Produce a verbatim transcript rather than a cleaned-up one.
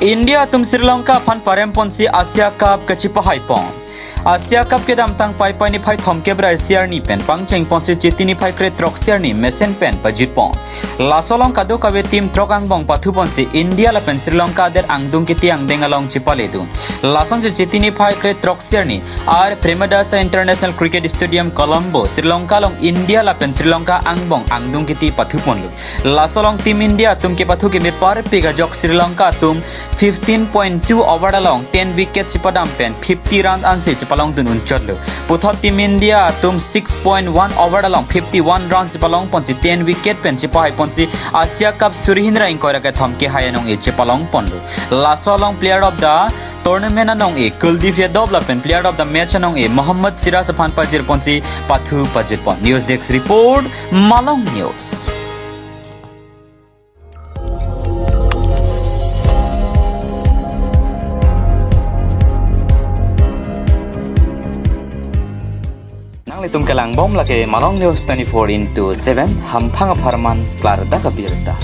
India atum Sri Lanka aphan parem ponsi Asia Cup kachipahai pon. Asia Cup kedamtang Paipai niphai thomkep ra isi arni pen pangcheng ponsi Chiti niphai krethrok isi arni mesen pen pajut pon. Laso along kadokave team throk angbong pathu ponsi India lapen Sri Lanka adet angdung kiti angdeng along chipaledun. Lasonsi Chiti niphai krethrok isi arni R Premadasa International Cricket Stadium, Colombo, Sri Lanka along India lapen Sri Lanka angbong angdung kiti pathu ponlo. Laso along Team India atum kepathu keme parpik ajok Sri Lanka atum fifteen point two over along ten wicket chipadam pen fifty run ansi chipalongdun unchotlo. Puthot Team India atum six point one over along fifty-one runs chipalong ponsi ten wicket pen chipahai ponsi Asia Cup suri hini ra ingkoi ra kethom kehai anong-e chipalong ponlo. Laso along Player of the Tournament anong-e Kuldeep Yadav lapen Player of the Match anong-e Mohammad Siraj aphan pajir ponsi pathu pajut pon. News Desk Report, Malong News. Nanglitum kelangbom lake Malong News twenty-four into seven, hamphang apharman klardak abirta.